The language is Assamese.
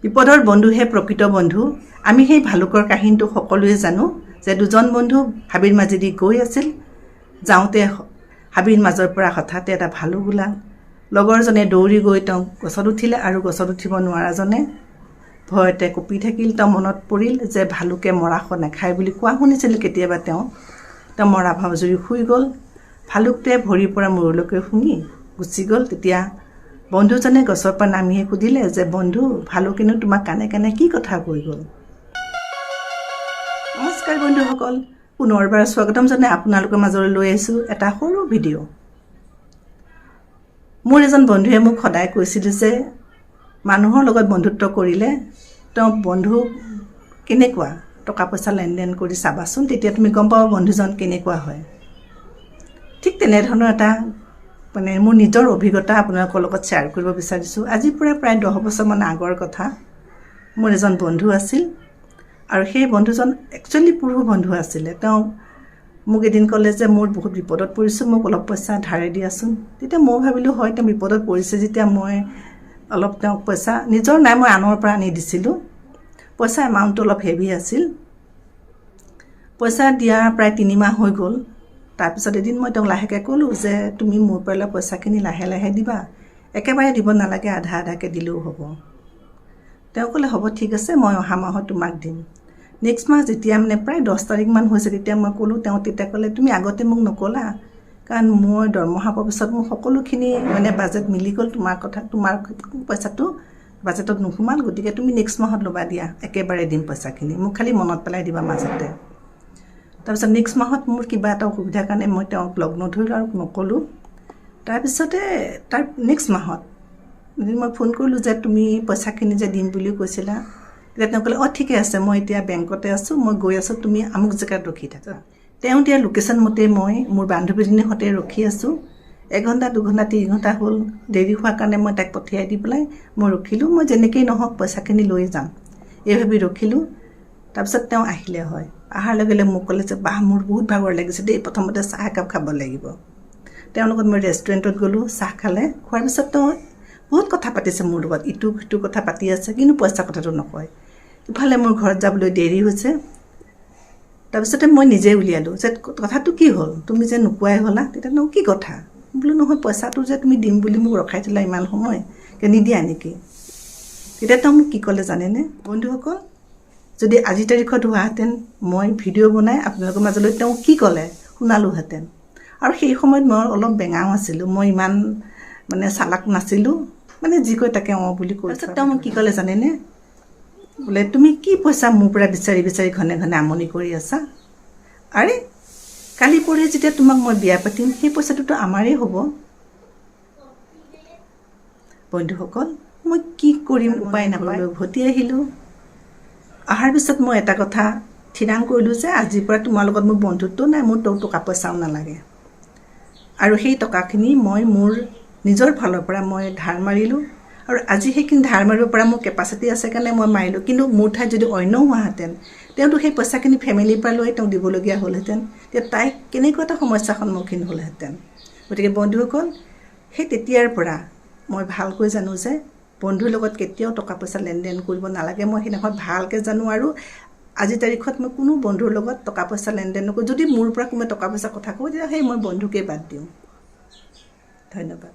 বিপদৰ বন্ধুহে প্ৰকৃত বন্ধু। আমি সেই ভালুকৰ কাহিনীটো সকলোৱে জানো যে দুজন বন্ধু হাবিৰ মাজেদি গৈ আছিল। যাওঁতে হাবিৰ মাজৰ পৰা হঠাতে এটা ভালুক ওলাল। লগৰজনে দৌৰি গৈ তেওঁ গছত উঠিলে আৰু গছত উঠিব নোৱাৰাজনে ভয়তে কঁপি থাকিল। তেওঁ মনত পৰিল যে ভালুকে মৰা শ নাখায় বুলি কোৱা শুনিছিল কেতিয়াবা। তেওঁ তেওঁ মৰা ভাও জুৰি শুই গ'ল। ভালুকটোৱে ভৰিৰ পৰা মূৰলৈকে শুঙি গুচি গ'ল। তেতিয়া বন্ধুজনে গছৰ পৰা নামিয়ে সুধিলে যে বন্ধু, ভালুকেনো তোমাক কাণে কাণে কি কথা কৈ গ'ল? নমস্কাৰ বন্ধুসকল, পুনৰবাৰ স্বাগতম জনাই আপোনালোকৰ মাজলৈ লৈ আহিছোঁ এটা সৰু ভিডিঅ'। মোৰ এজন বন্ধুৱে মোক সদায় কৈছিল যে মানুহৰ লগত বন্ধুত্ব কৰিলে তেওঁ বন্ধু কেনেকুৱা, টকা পইচা লেনদেন কৰি চাবাচোন, তেতিয়া তুমি গম পাবা বন্ধুজন কেনেকুৱা হয়। ঠিক তেনেধৰণৰ এটা মানে মোৰ নিজৰ অভিজ্ঞতা আপোনালোকৰ লগত শ্বেয়াৰ কৰিব বিচাৰিছোঁ। আজিৰ পৰা প্ৰায় 10 বছৰমান আগৰ কথা। মোৰ এজন বন্ধু আছিল আৰু সেই বন্ধুজন একচুৱেলি পুৰুষ বন্ধু আছিলে। তেওঁ মোক এদিন ক'লে যে মোৰ বহুত বিপদত পৰিছোঁ, মোক অলপ পইচা ধাৰে দিয়াচোন। তেতিয়া মই ভাবিলোঁ হয় তেওঁ বিপদত পৰিছে যেতিয়া মই অলপ তেওঁক পইচা, নিজৰ নাই, মই আনৰ পৰা আনি দিছিলোঁ। পইচা এমাউণ্টটো অলপ হেভি আছিল। পইচা দিয়া প্ৰায় 3 মাহ হৈ গ'ল। তাৰপিছত এদিন মই তেওঁক লাহেকৈ ক'লোঁ যে তুমি মোৰ পৰা লোৱা পইচাখিনি লাহে লাহে দিবা, একেবাৰে দিব নালাগে, আধা আধাকৈ দিলেও হ'ব। তেওঁ ক'লে হ'ব ঠিক আছে, মই অহা মাহত তোমাক দিম। নেক্সট মাহ যেতিয়া মানে প্ৰায় 10 তাৰিখমান হৈছে তেতিয়া মই ক'লোঁ। তেওঁ তেতিয়া ক'লে তুমি আগতে মোক নক'লা, কাৰণ মই দৰমহা পোৱাৰ পিছত মোৰ সকলোখিনি মানে বাজেট মিলি গ'ল, তোমাৰ পইচাটো বাজেটত নোসোমাল, গতিকে তুমি নেক্সট মাহত ল'বা দিয়া, একেবাৰে দিম পইচাখিনি, মোক খালি মনত পেলাই দিবা মাজতে। তাৰপিছত নেক্সট মাহত মোৰ কিবা এটা অসুবিধাৰ কাৰণে মই তেওঁক লগ নধৰিলোঁ আৰু নক'লোঁ। তাৰপিছতে তাৰ নেক্সট মাহত এদিন মই ফোন কৰিলোঁ যে তুমি পইচাখিনি যে দিম বুলিও কৈছিলা। তেতিয়া তেওঁ ক'লে অঁ ঠিকে আছে, মই এতিয়া বেংকতে আছোঁ, মই গৈ আছোঁ, তুমি আমুক জেগাত ৰখি থাকা। তেওঁ দিয়া লোকেশ্যন মতে মই মোৰ বান্ধৱীজনীৰ সৈতে ৰখি আছোঁ। 1 ঘণ্টা 2 ঘণ্টা 3 ঘণ্টা হ'ল। দেৰি হোৱাৰ কাৰণে মই তাইক পঠিয়াই দি পেলাই মই ৰখিলোঁ। মই যেনেকেই নহওক পইচাখিনি লৈ যাম এই ভাবি ৰখিলোঁ। তাৰপিছত তেওঁ আহিলে হয়, অহাৰ লগে লগে মোক ক'লে যে বাহ মোৰ বহুত ভাগৰ লাগিছে দেই, প্ৰথমতে চাহ একাপ খাব লাগিব। তেওঁৰ লগত মই ৰেষ্টুৰেণ্টত গ'লোঁ, চাহ খালে। খোৱাৰ পিছত তেওঁ বহুত কথা পাতিছে মোৰ লগত, ইটো সিটো কথা পাতি আছে, কিন্তু পইচা কথাটো নকয়। ইফালে মোৰ ঘৰত যাবলৈ দেৰি হৈছে। তাৰপিছতে মই নিজে উলিয়ালোঁ যে কথাটো কি হ'ল, তুমি যে নোকোৱাই হ'লা। তেতিয়া তেওঁ কি কথা বোলো, নহয় পইচাটো যে তুমি দিম বুলি মোক ৰখাই থ'লা ইমান সময়, নিদিয়া নেকি? তেতিয়া তেওঁ মোক কি ক'লে জানেনে বন্ধুসকল, যদি আজিৰ তাৰিখত হোৱাহেঁতেন মই ভিডিঅ' বনাই আপোনালোকৰ মাজলৈ তেওঁ কি ক'লে শুনালোহেঁতেন। আৰু সেই সময়ত মই অলপ বেঙাও আছিলোঁ, মই ইমান মানে চালাক নাছিলোঁ, মানে যি কয় তাকে অঁ বুলি কৈ। তাৰপিছত তেওঁ মোক কি ক'লে জানেনে, বোলে তুমি কি পইচা মোৰ পৰা বিচাৰি বিচাৰি ঘনে ঘনে আমনি কৰি আছা? আৰে কালি পৰহি যেতিয়া তোমাক মই বিয়া পাতিম সেই পইচাটোতো আমাৰেই হ'ব। বন্ধুসকল, মই কি কৰিম উপায় নাপাই উভতি আহিলোঁ। অহাৰ পিছত মই এটা কথা থিৰাং কৰিলোঁ যে আজিৰ পৰা তোমাৰ লগত মোৰ বন্ধুত্ব নাই, মোৰ টকা পইচাও নালাগে। আৰু সেই টকাখিনি মই মোৰ নিজৰ ফালৰ পৰা মই ধাৰ মাৰিলোঁ। আৰু আজি সেইখিনি ধাৰ মাৰিব পৰা মোৰ কেপাচিটি আছে কাৰণে মই মাৰিলোঁ। কিন্তু মোৰ ঠাইত যদি অন্য হোৱাহেঁতেন, তেওঁতো সেই পইচাখিনি ফেমিলিৰ পৰা লৈ তেওঁক দিবলগীয়া হ'লহেঁতেন, তেতিয়া তাই কেনেকুৱা এটা সমস্যাৰ সন্মুখীন হ'লহেঁতেন। গতিকে বন্ধুসকল, সেই তেতিয়াৰ পৰা মই ভালকৈ জানো যে বন্ধুৰ লগত কেতিয়াও টকা পইচা লেনদেন কৰিব নালাগে। মই সেইদিনাখন ভালকৈ জানো আৰু আজিৰ তাৰিখত মই কোনো বন্ধুৰ লগত টকা পইচা লেনদেন নকৰোঁ। যদি মোৰ পৰা কোনোবাই টকা পইচা কথা কয়, তেতিয়া সেই মই বন্ধুকেই বাদ দিওঁ। ধন্যবাদ।